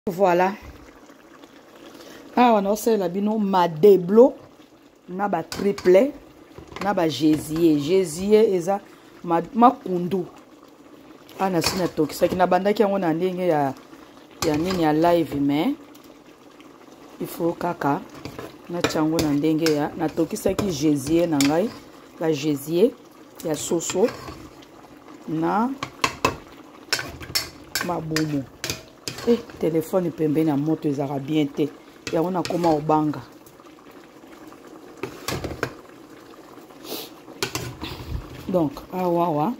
Voilà. Awa naosalela bino madeblo na ba triple na ba gésier. Gésier eza makundu. Awa nasi natokisaki, nabandaki yango na ndenge ya ya nini ya live, mais il faut kaka natia yango na ndenge ya natokisaki gésier na ngai, ba gésier ya soso na mabumu. Eh, telefone pembeni ya moto ezalaka bien te, yango nakoma obanga. Donc awa awa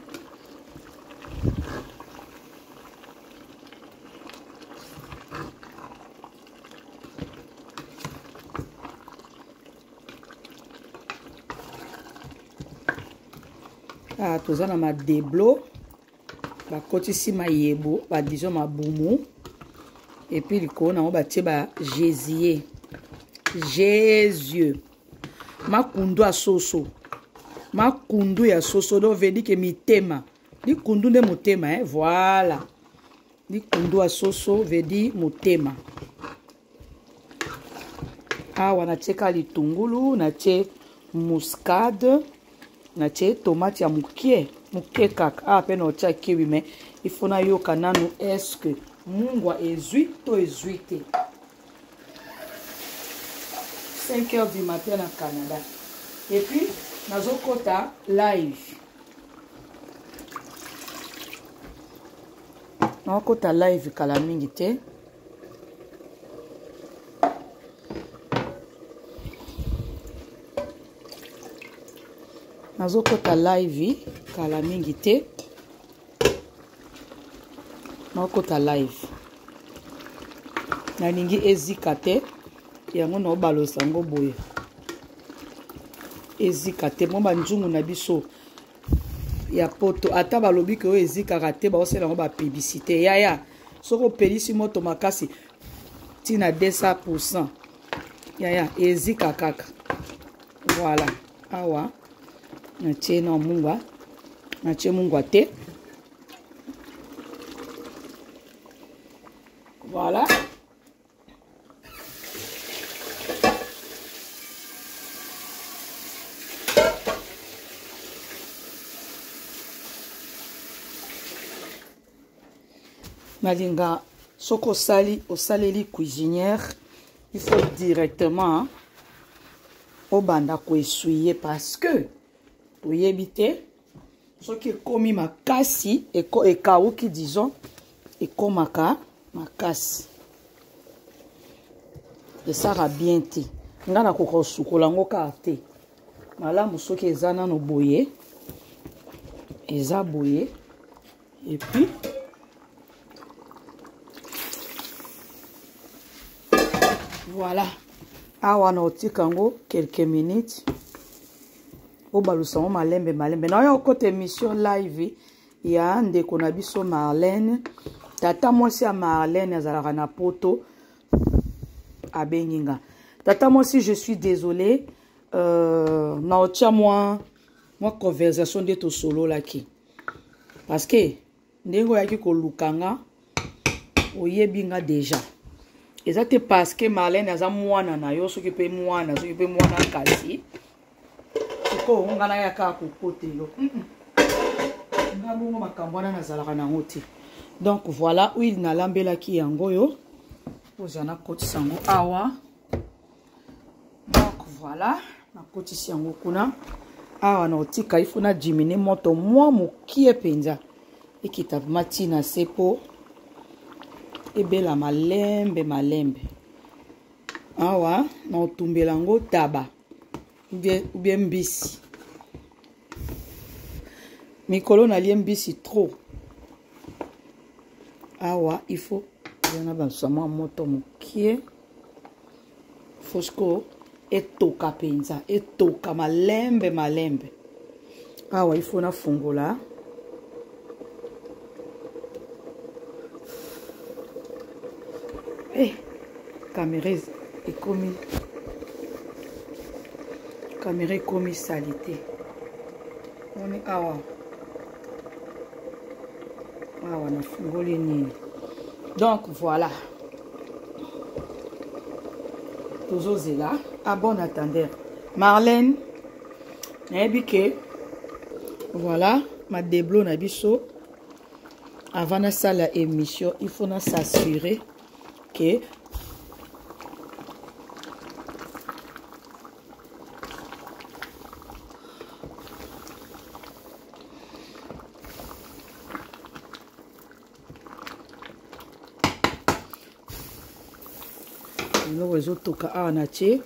ah, toza na madeblo, bakotisi mayebo, ba disons mabumu, et puis likolo nango batie ba gésier, jésus, makundu ya soso, makundu ya soso, donc veut dire que mitema likundu nde motema, eh? Voilà, likundu ya soso veut dire motema. Awa natie ka litungulu, natie muscade, natie tomate ya mokie mokie kaka. Awa mpe naotia kiwi, mais il faut nayoka nanu est-ce que mungwa ezwi to ezwi te. 5 heures du matin na Canada, et puis nazokota live, nakota live kala mingi te. Nazokota live kala mingi te, nakota live, nalingi ezika te, yango naobalosa yango boye ezika te. Mwa banzungu na biso ya poto, ata balobi ke oyo ezikaka te, baosala yango bapublicité. Yaya, soki opelisi moto makasi ntina 200%, yaya, ezika kaka. Voilà, awa natie na mungwa, natie mungwa te. Voilà. Nalinga soki osali, osaleli cuisinière, il faut directement obanda koessuyer, parce que toyebi te soki ekomi makasi, ekauki, disons ekomaka makasi, esaka bien te. Nga nakoka kosukola yango kaka te malamu. Soki eza nano boye, eza boye, et puis voilà. Awa na otika yango quelques minutes, obalusa yango malembe malembe. Na oyo okota émission live ya ndeko na biso Marlène, tata mwasi ya Marlène azalaka na poto, abengi nga. Tata mwasi, je suis désolé, na otia mwa mwa conversation nde tosololaki, parce que ndenge oyaki koluka nga, oyebi nga déjà. Eza te parce que Marlène aza mwana na yo, soki mpe mwana, soki mpe mwana, kasi sikoyo nga nayaka kokotelo nga bongo, makambo wana nazalaka nango te. Donc voilà, huile nalambelaki yango oyo, oza nakotisa yango awa. Donc voilà, nakotisi yango kuna. Awa na otika, il faut na diminuer moto mwa mokie mpenza, ekita vraiment ntina se mpo ebela malembe malembe. Awa na otumbela yango taba ou bien mbisi. Mikolo nalie mbisi trop. Awa il faut wana balusa mwa moto mokie, fosco etoka mpenza, etoka malembe malembe. Awa il faut nafungola. Eh, kamera ekomi, kamera ekomi salite. Oni awa, awa nafungoli nini. Donc voilà. Tozozela à bon attendeur. Marlène, nayebi ke voilà madeblo na biso. Avant nasala émission, il faut na s'assurer que eloko ezotoka awa na tie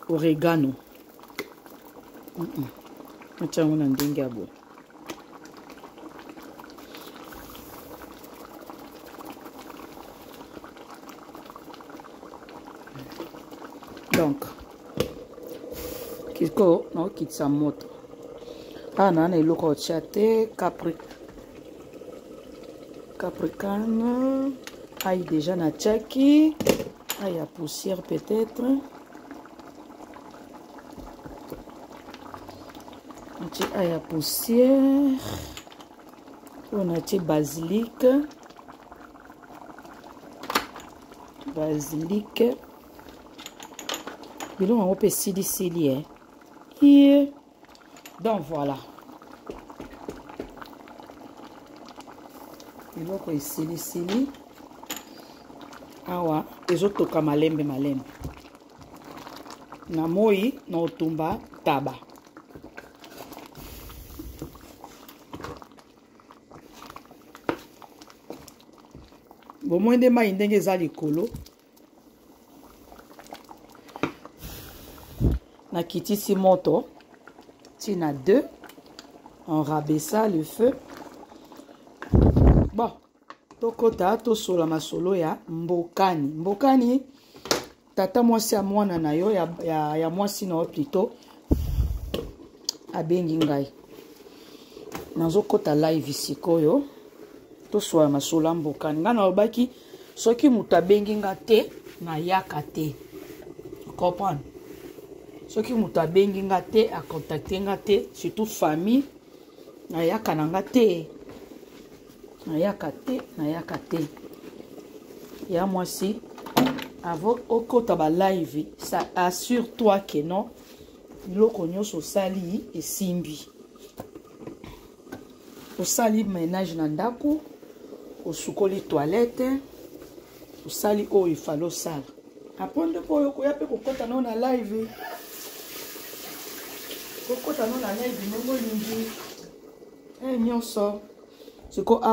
oregano. Natia yango na ndenge ya boye. Donc kiko naokitisa moto awa naa na eloko ya kotia te. Capricane ail déjà natiaki, ail ya poussière peut-être natie ail ya poussière oyo, natie basilic. Basilic, biloko yango mpe esilisili e ye. Donc voilà, biloko esilisili awa, ezotoka malembe malembe na moi na otumba taba. Bomoi nde mai ndenge eza likolo, nakitisi moto ntina 2, on rabaissa le feu. Bon, tokota tosola masolo ya mbokani. Mbokani, tata mwasi ya mwana na yo, ya mwasi na yo plutôt, abengi ngai, nazokɔta live sikoyo, tosola masolo ya mbokani. Ngai nalobaki soki moto abengi nga te, nayaka te. Comprendre? Soki moto abengi nga te, acontacte nga te, surtout famille, nayaka na nga te, nayaka te, nayaka te. Ya mwasi, avant okota balive, ça assure toi que non, biloko nyonso osali esimbi. Osali ménage na ndako, osukoli toilette, osali oyo efale osala. Apo nde mpo oyo koya mpe kokɔta no na live, kokɔta no na live ndenge olingi. E nyonso siko awa.